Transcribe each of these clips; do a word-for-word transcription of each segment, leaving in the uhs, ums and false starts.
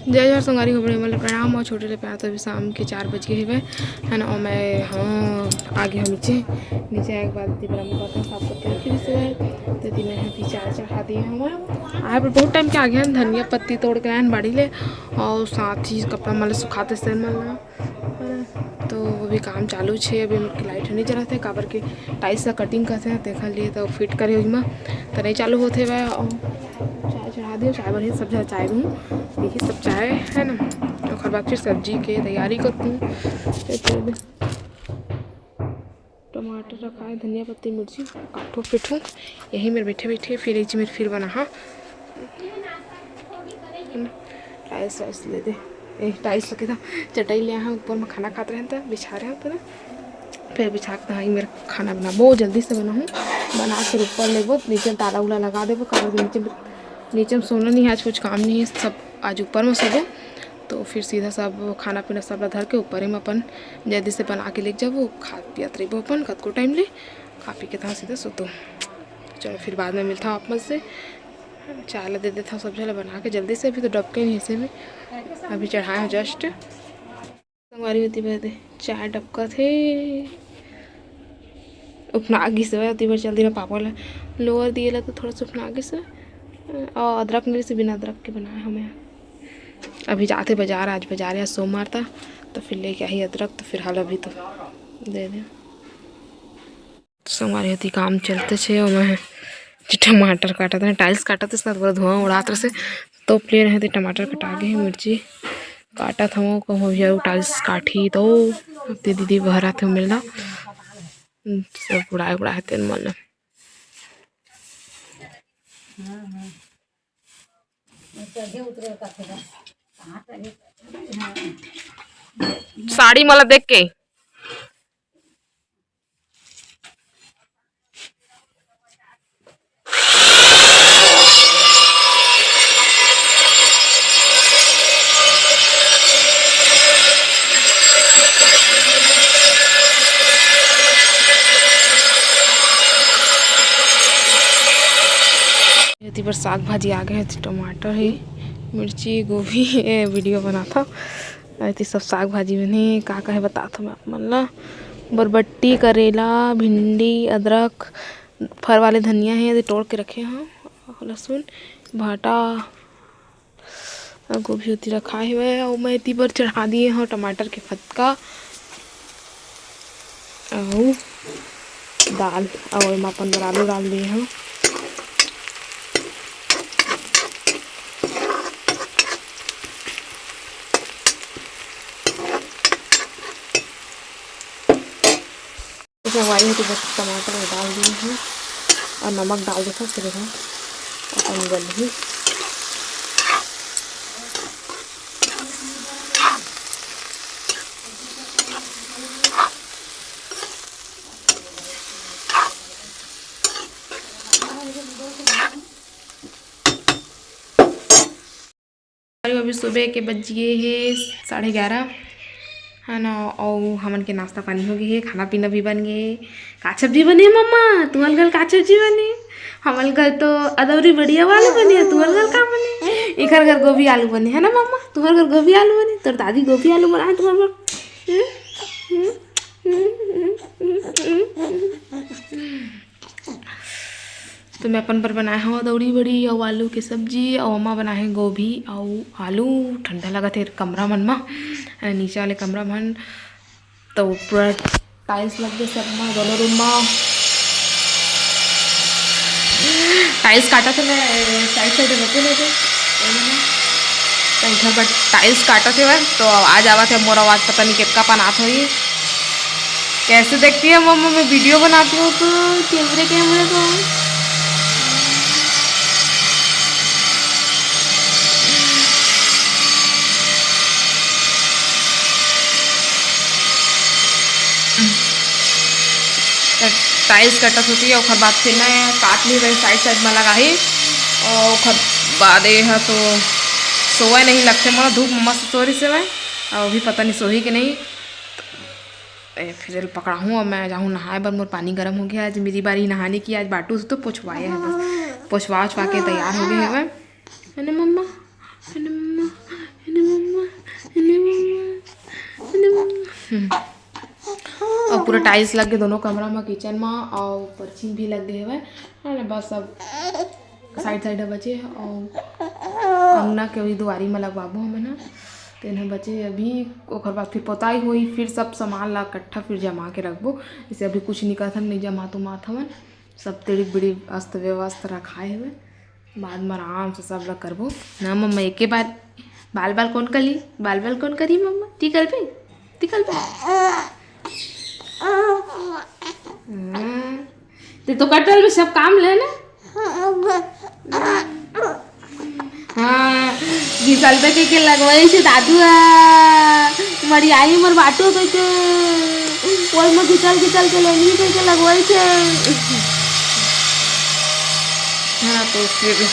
जय जोहार संगवारी हो, बड़े मन ल प्रणाम और छोटे ले प्यार। तो अभी शाम के चार बज गे हवय, है ना, और मैं, हाँ, आ गे हंव नीचे। नीचे आए के बाद दीदी बराबर बर्तन साफ करके रखे रहिस हवय, तो दीदी मैं अभी चाय चढ़ा दिए हवय। आए बर बहुत टाइम के आ गे हन, धनिया पत्ती तोड़ के लाए हन बाड़ी ले, और साथ ही कपड़ा मन ल सुखात हे, तेन मन ल, है ना। तो अभी काम चालू छे, अभी मोर के लाइट ह नइ जलत हे, काबर के टाइल्स ला कटिंग करथे ना, तेखर लिए तो फिट करे उही मा, तो नइ चालू होत हे। और चाय चढ़ा दियो, चाय बढ़िया सब झन चाय दूँ, यही सब चाय है ना। ओकर बाद फिर सब्जी के तैयारी करहूँ। टमाटर रखा है, धनिया पत्ती, मिर्ची, काटहूँ पीटहूँ, यही मेर बैठे बैठे फिर एक मेर फिर बनाहूँ। टाइल्स वाइल्स ले दे, ए, टाइल्स लगे था, चटाई ले आए हंव, ऊपर में खाना खात रहेन त बिछा रहे हंव पूरा। फिर बिछा के तहाँ मेर खाना बनाबो, जल्दी से बनाहूँ, बना के ऊपर लेबो, नीचे में ताला उला लगा देबो, काबर के नीचे, नीचे में सोना नहीं है, आज कुछ काम नहीं है, सब आज ऊपर में सोबो। तो फिर सीधा सब खाना पीना सब ला धर के ऊपर में अपन जल्दी से बना के लेके जाबो, खात पियत रहिबो अपन कतको टाइम ले, खा पी के तहाँ सीधा सोतो। चलो फिर बाद में मिलता हूँ आप मन से। चाय ला दे देता हूँ सब झन ला बना के जल्दी से, अभी तो डबके नहीं से भी, अभी चढ़ाए हंव just। संगवारी होती बदे चाय डबकत हे, उपना गिस हवय, ओती बर चल दे ना पापा ला लोअर दिए ला तो थोड़ा सा उपना गिस हवय। और अदरक नहीं से, बिना अदरक के बनाए हवं मैं। अभी जाथे बाजार, आज बाजार या सोमवार था, तो फिर लेके आही अदरक, तो फिर हाल अभी तो दे दे। संगवारी होती काम चलते छे, ओमे टमाटर काटत रहे, टाइल्स काटत रहे, पूरा धुआं उड़ात रहे, तो प्लेन है टमाटर कटा गए, मिर्ची काटत हवं, कहूँ अभी अउ टाइल्स काटही तो ते दीदी बहर आथे मिलना, सब उड़ाए उड़ाए तेन मन ल। साड़ी मला देख के एती बर साग भाजी आ गए हे, टमाटर हे, मिर्ची, गोभी हे, वीडियो बनात हव। एती सब साग भाजी मन हे, का का हे बतात हव मैं आप मन ला। बरबट्टी, करेला, भिंडी, अदरक, फर वाले धनिया हे, एती तोड़ के रखे हव, लहसुन, भाटा, अउ गोभी ओती रखा हेवय, अउ मैं एती बर चढ़ा दिए हव टमाटर के फतका अउ दाल, अउ एमा अपन बर आलू डाल दिए हव। संगवारी हो, तो बस टमाटर डाल दिए हैं और नमक डाल देता, फिर हम अपन गलही। अभी सुबह के बज गए हे साढ़े ग्यारह, है ना। अउ हमन के नाश्ता पानी हो गए हे, खाना पीना भी बन गए। का सब्जी बने मम्मा? तुम्हर घर का सब्जी बने? हमर घर तो अदौरी बढ़िया वाले बने, तुम्हर घर का बने? एकर घर गोभी आलू बने, है ना मम्मा? तुम्हर घर गोभी आलू बने, तोर दादी गोभी आलू बनाए तुम्हर घर। हम्म? हम्म? तो मैं अपन बर बनाए हव अदौरी बड़ी अउ आलू के सब्जी, अउ अम्मा बनाए हे गोभी अउ आलू। ठंडा लगत हे कमरा मन म, नीचे वाले कमरा मन तो पूरा टाइल्स लग गए सब म, दोनों रूम म। टाइल्स काटत हे, मैं साइड साइड रोके लेते। तो इधर टाइल्स काटत हे, तो आवाज आवत हे, मोर आवाज पता नहीं कितना पनात होई। कैसे देखती है मम्मा, मैं वीडियो बनाती हूँ तो कैमरे, कैमरे को। टाइल्स कटत होती है, ओकर बाद फिर मैं काट ली रही साइड साइड में लगाही, और ओकर बाद ये है तो सोए नहीं लगते मोला, धूप में मस्त सो रही से मैं, और अभी पता नहीं सोही कि नहीं। ए, फिर पकड़ाहूँ और मैं जाऊँ नहाए बर। मोर पानी गर्म हो गया, आज मेरी बारी नहाने की, आज बाटू से तो पोछवाए है बस, पोछवा उछवा के तैयार हो गए हैं मैं। है ना मम्मा? है ना मम्मा? है ना अउ पूरा टाइल्स लग गे दोनों कमरा म, किचन म, अउ पर्चिंग भी लग गे हवय, है ना। बस अब साइड साइड ह बचे हे, अउ अंगना के वही दुआरी म लगवाबो हमन ह, तेन ह बचे हे अभी। ओकर बाद फिर पोताई होही, फिर सब सामान ला इकट्ठा फिर जमा के रखबो। जैसे अभी कुछ निकलत हन, नहीं जमा तो मात हवन, सब तिड़िक बिड़िक अस्त व्यवस्थ रखाए हवे। बाद म आराम से सब ला करबो ना मम्मा। एके बार बाल बाल कौन करी, बाल बाल कौन करी मम्मा? ती करबे, ती करबे। हम्म। ते तो कटल में सब काम ले ना। हाँ, घिसलबे के, के लगवाई छे दादू हा। मरियाई मोर बाटो के, के ओल में घिसल घिसल के लेंगी के, के लगवाई छे। हाँ, तो फिर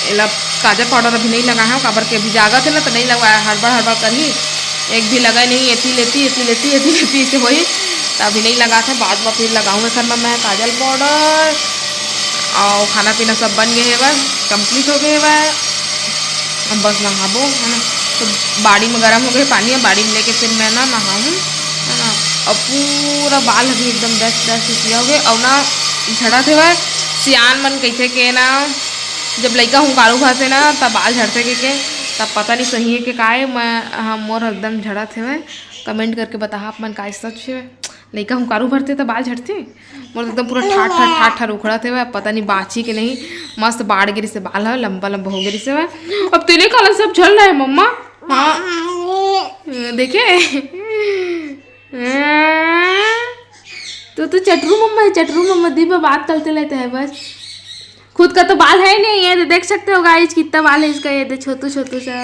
एला काजल पाउडर अभी नहीं लगाए हव, काबर के अभी जागत हे ना, तो नहीं लगवाए, हड़बड़ हड़बड़ करही। एक भी लगाए नहीं, एती लेती, एती लेती, एती लेती, इसे होही। तो अभी नहीं लगात हे, बाद में फिर लगाऊँ एखर में मैं काजल पाउडर। अउ खाना पीना सब बन गए हेवय, कंप्लीट हो गए हेवय। अब बस नहाबो, है ना। तो बाड़ी में गरम हो गए पानी, अब बाड़ी में लेके फिर मैं ना नहाऊँ, है ना। अब पूरा बाल अभी एकदम डस्ट डस्ट किया हो गए। अउ ना झड़त हेवय, सियान मन कहिथे के ना, जब लइका हुंकारू भरथे ना, तब बाल झड़थे के, के, तब पता नहीं सही है के का है, मैं, हम, मोर एकदम झड़त हेवय। कमेंट करके बताहा आप मन का सच है, लइका हुंकारू भरथे त बाल झड़थे? मोर तो एकदम पूरा ठाठ ठाठ ठाठ ठाठ उखड़त हेवय, पता नहीं बाची के नहीं, मस्त बाढ़ गे रिसे बाल ह, लंबा लंबा हो गे रिसे हवय। अब तेने काला सब झड़ रहा है मम्मा। हाँ, देखे। तू तो चटरू मम्मा है, चटरू मम्मा, दिन में बात करते लेते हैं बस। खुद का तो बाल है नहीं, ये देख सकते हो गाइस, कितना बाल है इसका, ये दे छोटू छोटू सा।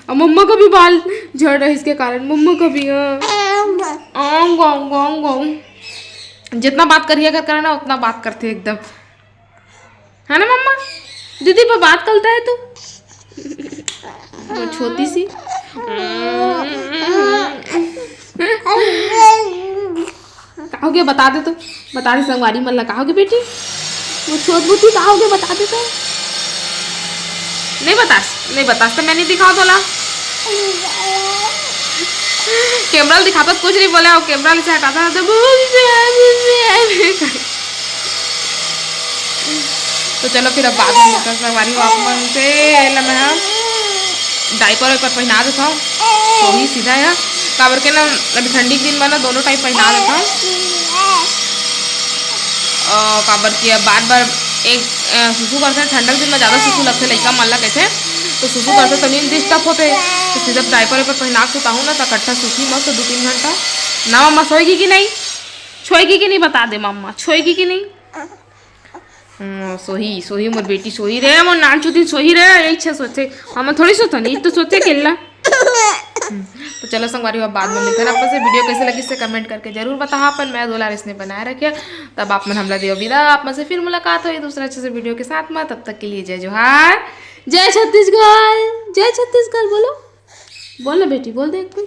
और मम्मा का भी बाल झड़ रहा है इसके कारण, मम्मा का भी। हाँ। आऊंगा, आऊंगा, आऊंगा, आऊंगा। जितना बात करिए अगर करना, उतना बात करते एकदम, है ना मम्मा? दीदी पर बात करता है तू। वो छोटी सी। का हो गया, बता दे तो, बता दे संगवारी मन ला, का हो गया बेटी? वो छोट बुद्धि का हो गया, बता दे तो। नहीं बतास, नहीं बतास तो मैं नहीं दिखाओ तोला। कैमरा ल दिखाता तो कुछ नहीं बोला, वो कैमरा से हटाता था तो तो चलो फिर अब बाद में मिलता संगवारी हो आप मन से। एला मैं डायपर वाइपर पहना देता हूँ, सोही सीधा है, काबर के ना अभी ठंडी के दिन में ना दोनों टाइम पहना देता हूँ। अ, काबर कि अब बार बार एक, अ, सुसु करथे, ठंडा के दिन में ज़्यादा सुसु लगथे, लइका मन ला कहिथे, तो सुसु करथे तो नींद डिस्टर्ब होथे, तो सीधा डायपर वाइपर पहना के सुताहूँ ना, तो इकट्ठा सुती मस्त दो तीन घंटा। ना मम्मा सोएगी कि नहीं? सोएगी कि नहीं? बता दे मम्मा, सोएगी कि नहीं? हम्म, सोही, सोही, मोर बेटी सोही रे, मोर नानचुदी सोही रे, यही छे सोचे, हम थोड़ी सोचन, ये तो सोचे केला। हम्म, तो चलो संगवारी हो, बाद में मिलते हैं आप से। वीडियो कैसे लगी, से कमेंट करके जरूर बताहा, अपन मैं दुलार इसने बनाए रखे। तब आप मन हमला दियो विदा, आप मन से फिर मुलाकात होही दूसरा अच्छे से वीडियो के साथ में। तब तक के लिए जय जोहार, जय छत्तीसगढ़, जय छत्तीसगढ़। बोलो, बोल ना बेटी, बोल दे एक बार।